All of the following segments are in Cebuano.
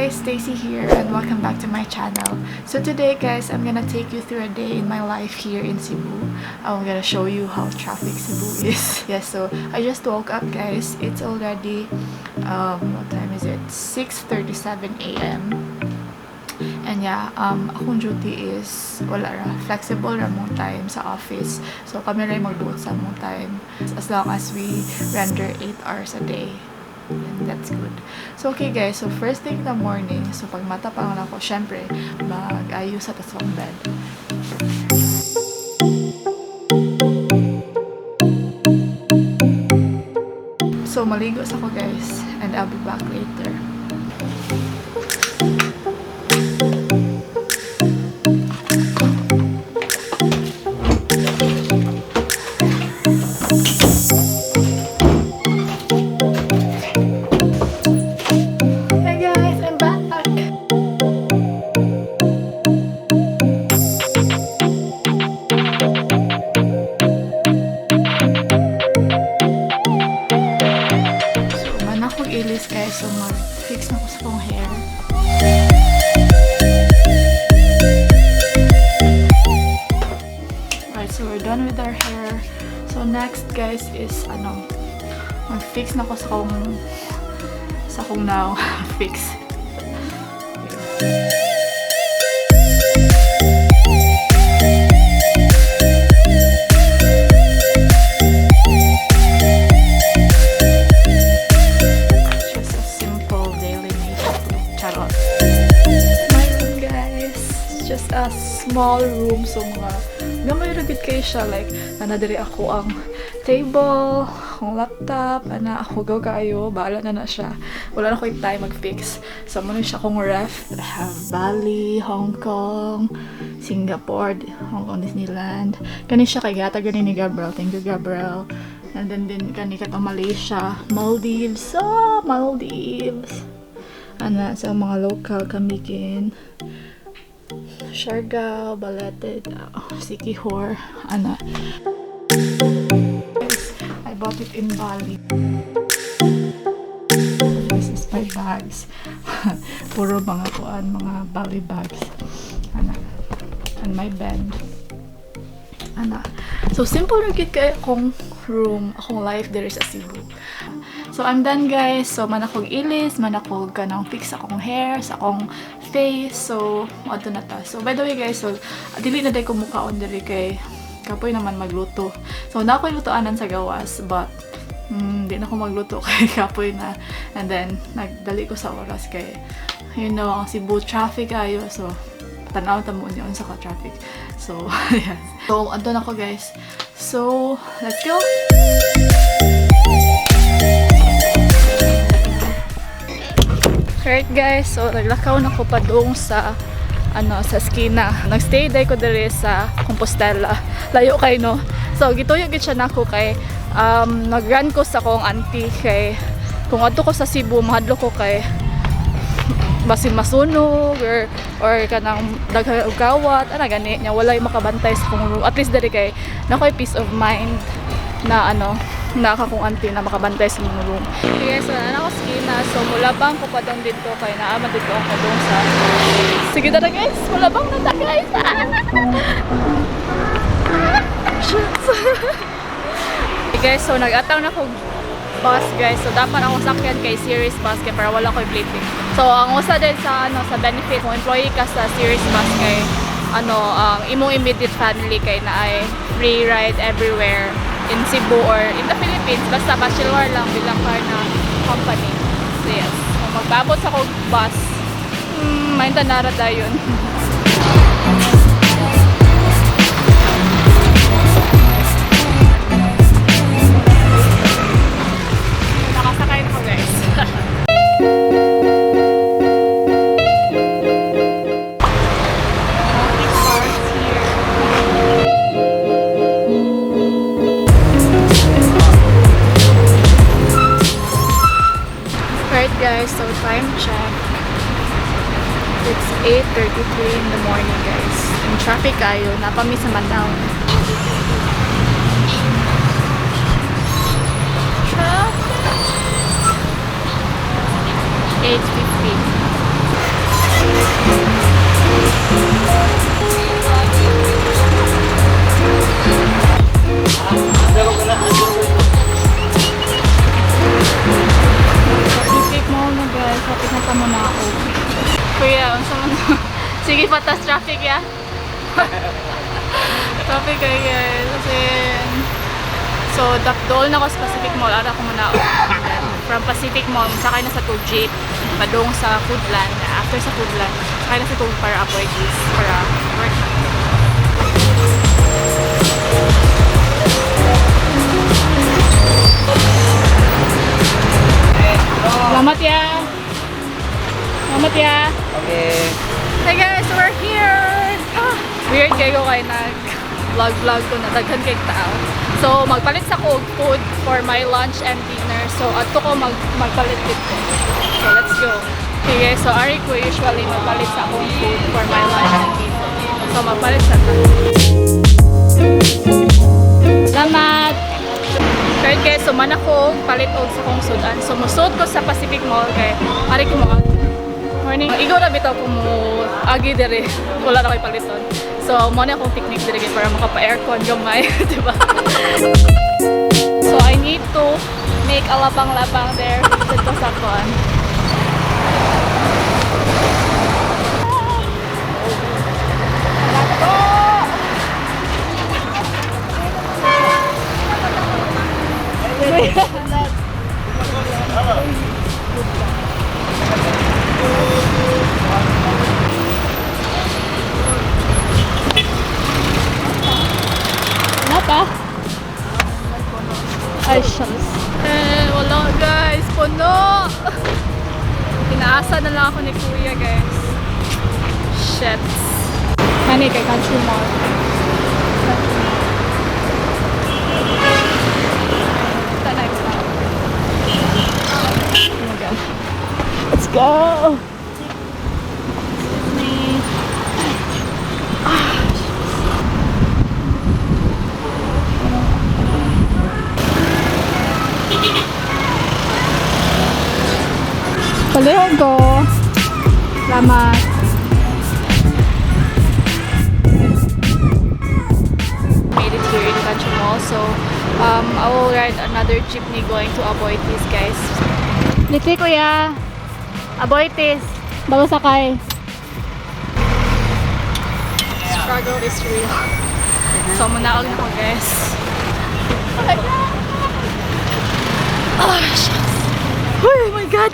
Guys, Stacy here and welcome back to my channel. So today, guys, I'm gonna take you through a day in my life here in Cebu. I'm gonna show you how traffic Cebu is. Yes, so I just woke up, guys. It's already what time is it? 6:37 a.m. And yeah, akong duty is wala ra, flexible ra mong time sa office. So kami ra magbuot sa among time as long as we render 8 hours a day. And that's good. So, okay guys, so first thing in the morning, so pag mata pa lang ako, syempre, mag-ayos sa tas akong bed. So, maligo sa ko, guys, and I'll be back later. Hey guys, I'm back! So, man ako ilis, guys, so mag-fix na ko sa akong hair. Alright, so we're done with our hair. So next, guys, is ano, mag-fix na ko sa akong now fix. Okay. Just a simple daily makeup look. Charot. My room, guys. It's just a small room. So, mga gamay ra gud kay siya. Like, naa diri ako ang table, akong laptop, ana, ako go kayo. Bahala na na siya. Wala na ko time mag-fix. So, mao na siya akong ref. I have Bali, Hong Kong, Singapore, Hong Kong Disneyland. Kani siya kay gihatag gani ni Gabriel. Thank you, Gabriel. And then din kani katong Malaysia, Maldives. Oh, Maldives. Ana sa mga local Camiguin. Siargao, Balete, Siquijor, ana. Guys, I bought it in Bali. This is my bags. Puro mga kuan, mga Bali bags. Ana. And my bed. Ana. So simple ra gyud kay akong room, akong life diri sa Cebu. So I'm done, guys. So man akong ilis, man ako kanang fix akong hair, sa akong face. So adto na ta. So by the way, guys, so dili na day ko mukaon diri kay kapoy naman magluto. So naa ko'y lutoanan sa gawas, but di na ko magluto kay kapoy na. And then nagdali ko sa oras kay ang Cebu traffic ayo. So tanaw ta mo unya unsa ka traffic. So yes. So adto na ko, guys. So let's go. Alright guys, so naglakaw na ko padung sa ano, sa Eskina. Nagstay day ko diri sa Compostela. Layo kay, no. So gituyo gid siya nako kay nag-run ko sa akong auntie kay kung adto ko sa Cebu, mahadlok ko kay basin masunog or kanang daghang og kawat ana gani nya, walay makabantay sa akong room. At least diri kay naa koy peace of mind na ano na akong auntie na makabantay sa mga room. Okay, so naa ko Eskina. So mulabang ko padong dito kay naa man dito ako dong sa. Sige tara guys, mulabang na ta, guys. Shucks. Okay, guys, so nag-ataw na ko bus, guys. So dapat akong sakyan kay Ceres Bus kay para wala ko'y plating. So ang usa din sa ano, sa benefit kung employee ka sa Ceres Bus kay ano, ang imong immediate family kay naay free ride everywhere in Cebu or in the Philippines basta bachelor lang bilang car na company. So yes. So magpaabot sa kog bus. Mainta nara dayon. Nakasakay na ko, guys. Traffic starts here. Alright guys, so time check. It's 8:33 in the morning, guys. In traffic kayo, naa pa mi sa Mandaue. Traffic! 8:50. Traffic ya. Traffic kaayo, guys. As in, so, dool na ko sa Pacific Mall. Ara ko muna. From Pacific Mall, sakay na sa tug jeep. Padung sa Foodland. After sa Foodland, sakay na sa tug para Aboitiz. Para work na. Salamat ya! Salamat ya! Okay. Hey guys, we're here! Ah, weird kayo kay nag vlog vlog ko na daghan kay tao. So magpalit sa ko og food for my lunch and dinner. So adto ko magpalit dito. So let's go. Okay guys, so ari ko usually magpalit sa akong food for my lunch and dinner. So magpalit sa ta. Salamat! Alright guys, so man ako palit og sa akong sudan. So musud ko sa Pacific Mall kay ari ko mga morning. Igo ra bitaw ko mo agi diri. Wala na koy paliton. So mo na akong technique diri kay para makapa-aircon gamay, di ba? So I need to make a labang-labang there dito sa kuan. Nako! Wala pa? Ay, shucks. Eh, wala guys. Puno! Pinaasa na lang ako ni Kuya, guys. Shit. Kani kay Country Mall. Country Mall. Tanay ko. Oh my God. Let's go! Excuse me. Ah, shucks. Palihog ko. Salamat. Made it here in Country Mall. So, I will ride another jeepney going to Aboitiz, guys. Litli, kuya. Aboitiz. Bago sakay. Struggle is real. So, munaog na ko, guys. Oh my God! Oh, shucks. Oh my God!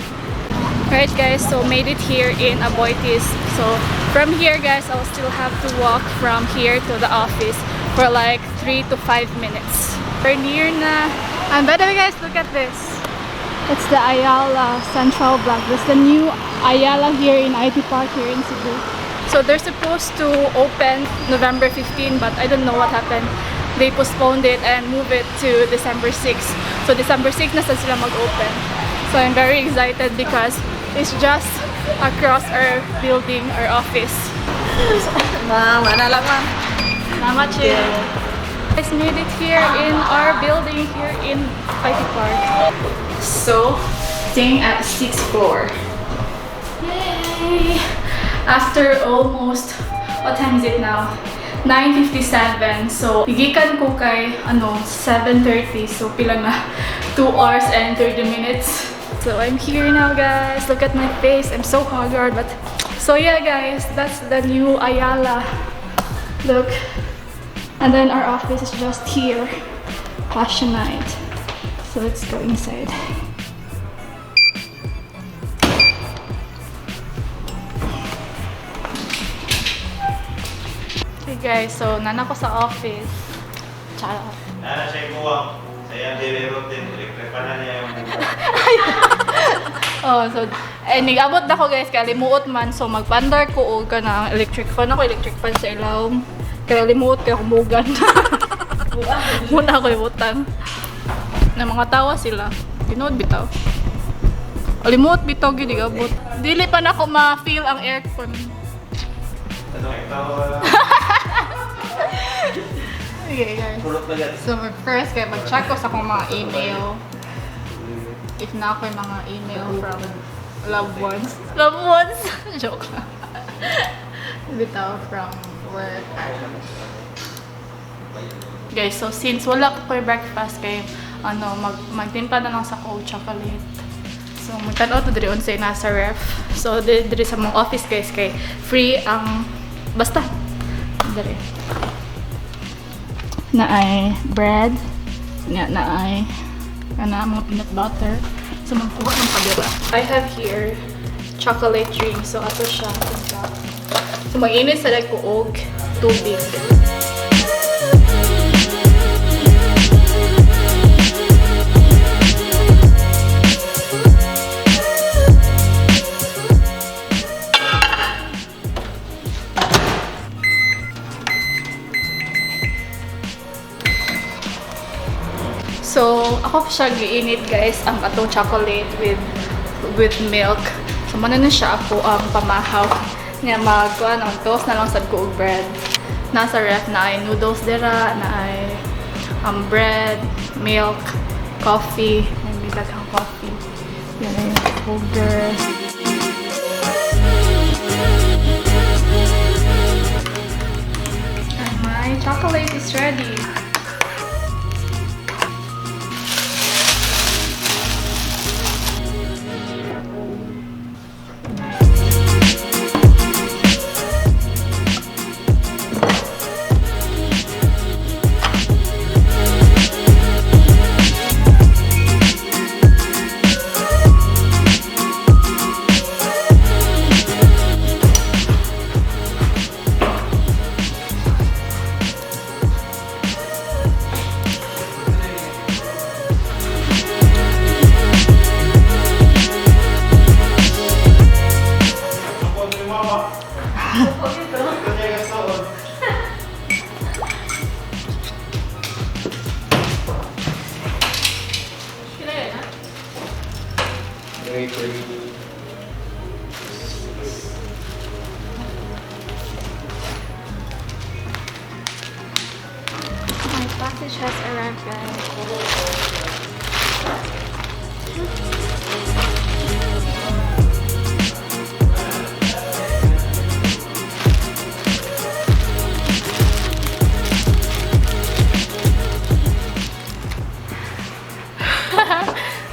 Alright guys, so made it here in Aboitiz. So from here guys, I'll still have to walk from here to the office for like 3 to 5 minutes. We're near na. And by the way guys, look at this. It's the Ayala Central Block. This is the new Ayala here in IT Park here in Cebu. So they're supposed to open November 15, but I don't know what happened. They postponed it and moved it to December 6. So December 6 na sila mag-open. So I'm very excited because it's just across our building, our office. Ma'am, ano lang, ma'am. Salamat, Chill. Guys, made it here in our building here in IT Park. So, staying at 6th floor. Yay! After almost, what time is it now? 9:57. So, gikan ko kay, ano, 7:30. So, pila na? 2 hours and 30 minutes. So, I'm here now, guys. Look at my face. I'm so haggard, but so yeah, guys, that's the new Ayala. Look. And then our office is just here. Passion Night. So let's go inside. Okay guys, so naa na ko sa office. Charot. Nana siya yung buwang. Sa iyang daily routine, electric pa na niya yung buwang. Oh, so eh nigabot na ko guys kay limuot man, so magpandar ko og kanang electric fan ako, electric fan sa ilawom. Kaya limuot kay kumugan. Muna ako ibutang. Na mga tawa sila. Tinuod bitaw. O, limuot bitaw gyud igabot. Dili pa nako ma-feel ang aircon. Ito, Okay, guys. Pulot na yan. So first, kay mag-check ko sa akong mga email. If naa koy mga email from loved ones. Loved ones! Joke lang. Bitaw from work. Guys, so since wala ko ko'y breakfast kay ano, magtimpla na lang sa cold chocolate. So magtan-aw to diri unsay nasa ref. So diri sa mong office guys kay free ang Basta. Dali. Naay bread. Nga naay kana mga peanut butter. So magkuha ng pagira. I have here chocolate drink. So ato siya. So mag-init sa ko og tubig. So, ako pa siya giinit guys ang atong chocolate with milk. So, mano na siya ako ang pamahaw nga mag ano, toast na lang sad ko og bread. Nasa ref na ay noodles dira, na ay bread, milk, coffee, may daghang coffee. Yan ay sugar. And my chocolate is ready. Ako ni mama. Ito niya kasuod. Three, three. My package has arrived, guys.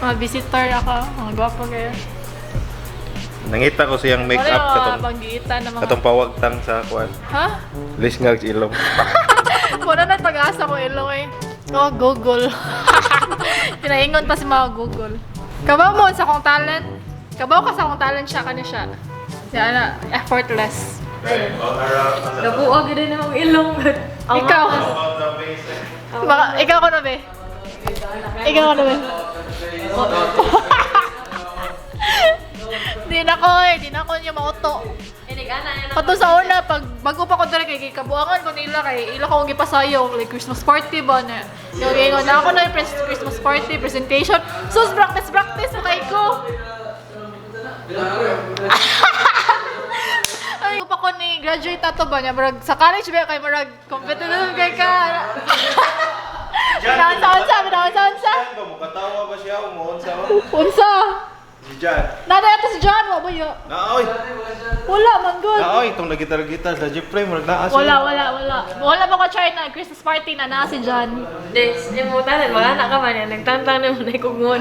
Mga visitor ako. Mga gwapo kayo. Nangita ko siyang make-up Wala yung mga katong banggitan na mga... katong pawagtang sa kuan. Ha? Lisngag sa ilong. Wala na pag-asa ko ilong eh. Oh, Google. Pinaingon pa si mga Google. Kabaw mo sa akong talent. Kabaw ka sa akong talent siya, kani siya. Siya na, effortless. Nabuog din akong ilong. Ikaw. Baka, ikaw ko na be. Ikaw ko na be. Di na ko eh, di na ko niya mauto. Kato sa una, pag bago pa ko dere kay kabuangan ko nila kay ila ko gipasayo like Christmas party ba na. Yung ingon na ako na yung Christmas party presentation. Sus practice practice kay ko. Ay, pa ko ni graduate na to ba niya murag sa college ba kay murag competitive kay ka. Binaon sa unsa, binaon sa unsa. Ba mukatawa ba siya o muunsa ba? Unsa? Si Jan. Nada ato si John, wa ba yo? Naoy. Wala man good. Naoy itong nagitar-gitar sa Jeffrey murag naa siya. Wala, wala, wala. Wala ba ko try na Christmas party na naa si John. Des, yung mo tanan, wala na ka man yan. Nagtantang na mo na ikugungon.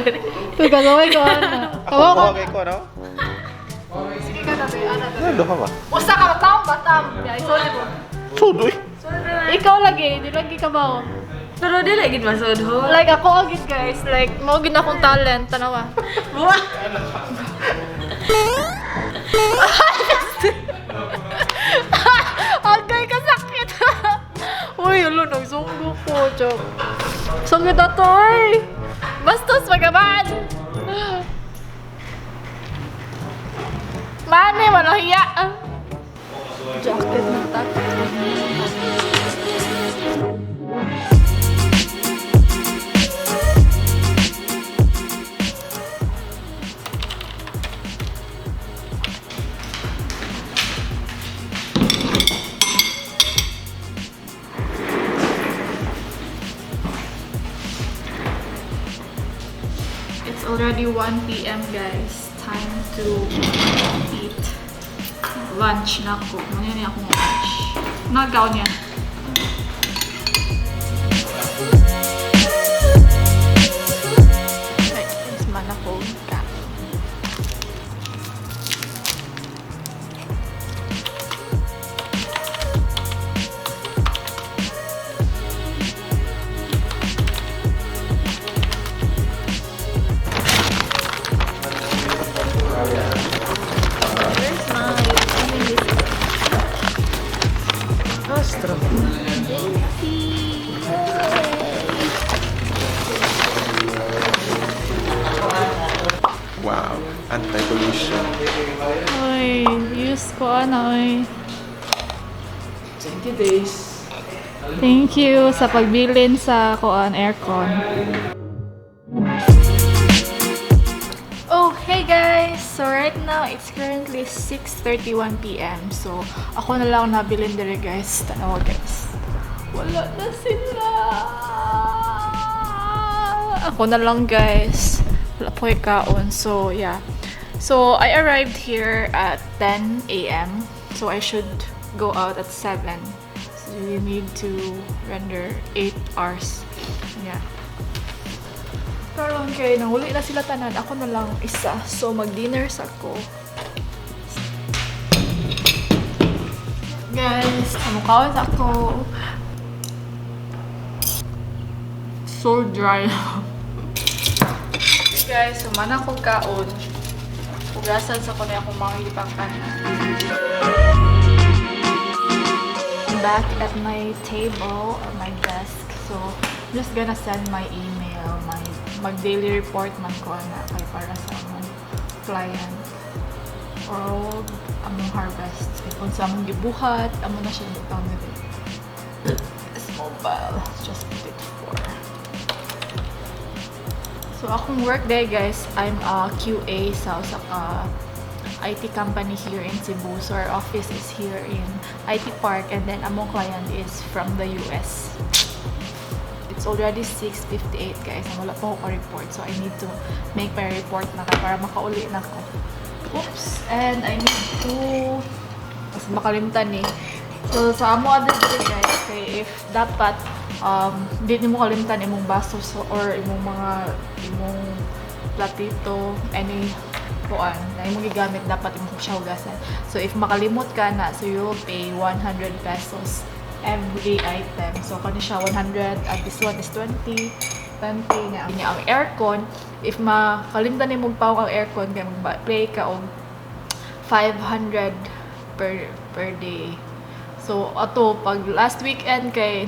Teka, gawin ko ana. Ako Kawawa ko ko. kay ko no. Sige ka na, be. Ana, be. Ano duha ba? Usa ka tam ba tam? Yeah, isulod mo. Sudoy. Ikaw lagi, di lagi ka ba? Oh? Pero di lagi masud ho. Like ako agad guys, like mo gid akong talent tanawa. Buwa. Agay ka sakit. Uy, ulo nagsunggo ko, joke. Sakit na to, ay. Bastos magaman. Mane, walang hiya. Jacket na tak. It's already 1 p.m. guys. Time to eat lunch na ako. Muna niya akong lunch. Nagaw niya. Like, is man ako ka. Pasko, ano. 20 days. Thank you sa pagbilin sa kuan aircon. Oh, hey guys! So right now, it's currently 6:31 p.m. So, ako na lang nabilin dire, guys. Tanawa, guys. Wala na sila! Ako na lang, guys. Wala po kaon. So, yeah. So, I arrived here at 10 a.m. So, I should go out at 7. So, you need to render 8 hours. Yeah. Karon kay nanguli na sila tanan, ako na lang isa. So mag-dinner sa ko. Guys, kamukaon ako. So dry. Hey guys, sumana ko kaon. Hugasan sa ko na akong mga gipakan. Back at my table or my desk. So, I'm just gonna send my email, my mag-daily report man ko na kay para sa among client or among harvest. Kung sa among gibuhat, amo na siya butang diri. It's mobile. Just put it for. So, akong work day, guys, I'm a QA sa usa ka IT company here in Cebu. So, our office is here in IT Park and then among client is from the US. It's already 6:58, guys. And wala pa ako report. So, I need to make my report na kay para makauli na ko. Oops! And I need to. Mas makalimtan eh. So, sa amo adto guys, kay if dapat di nimo kalimtan imong baso so, or imong mga imong platito, any kuan na imong gigamit, dapat imong siya hugasan. So if makalimot ka na, so you will pay 100 pesos every item. So kani siya 100 at this one is 20, 20 nga. Niya ang aircon, if makalimtan nimo pawag ang aircon kay mag-pay ka og 500 per day. So ato pag last weekend kay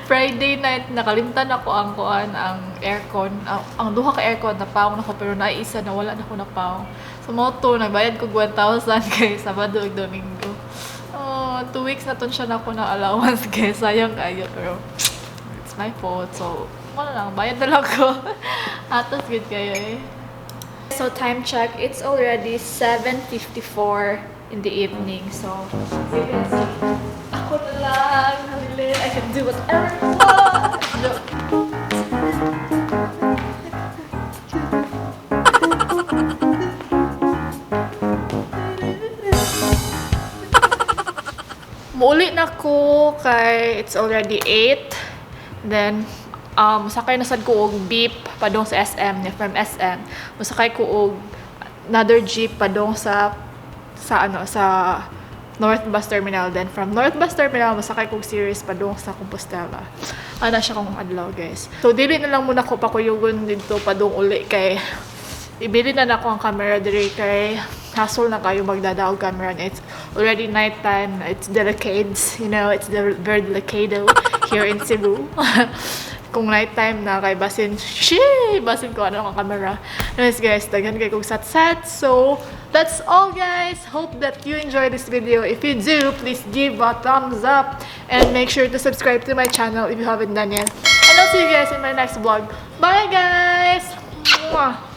Friday night, nakalimtan ako ang kuan, ang aircon, ang duha ka aircon napawong nako, pero naisa na wala na ko napawong. So mao to nagbayad ko 1,000 kay Sabado ug Domingo. Oh, 2 weeks na ton siya na ako na allowance, guys. Sayang kayo, pero it's my fault. So wala lang, bayad na lang ko. Atos gud kayo eh. So time check, it's already 7:54 in the evening. So you can see, ako na lang, nabilin. I can do whatever I want. Joke. Muuli na ko kay it's already 8. Then, sakay na sad ko og beep padong sa SM niya. From SM, musakay ko og another jeep padong sa ano, sa North Bus Terminal. Then from North Bus Terminal, masakay kog series padong sa Compostela. Ana siya kong adlaw, guys. So dili na lang muna ko pakuyugon dito padong uli kay ibili na nako ang camera diri kay hassle na kayo magdadaog camera and it's already night time. It's delicate. It's very delicado here in Cebu kung night time na kay basin she basin ko ano ang camera. Anyways guys, daghan kay kog sat-sat. So that's all, guys. Hope that you enjoyed this video. If you do, please give a thumbs up and make sure to subscribe to my channel if you haven't done yet, and I'll see you guys in my next vlog. Bye, guys. Mwah!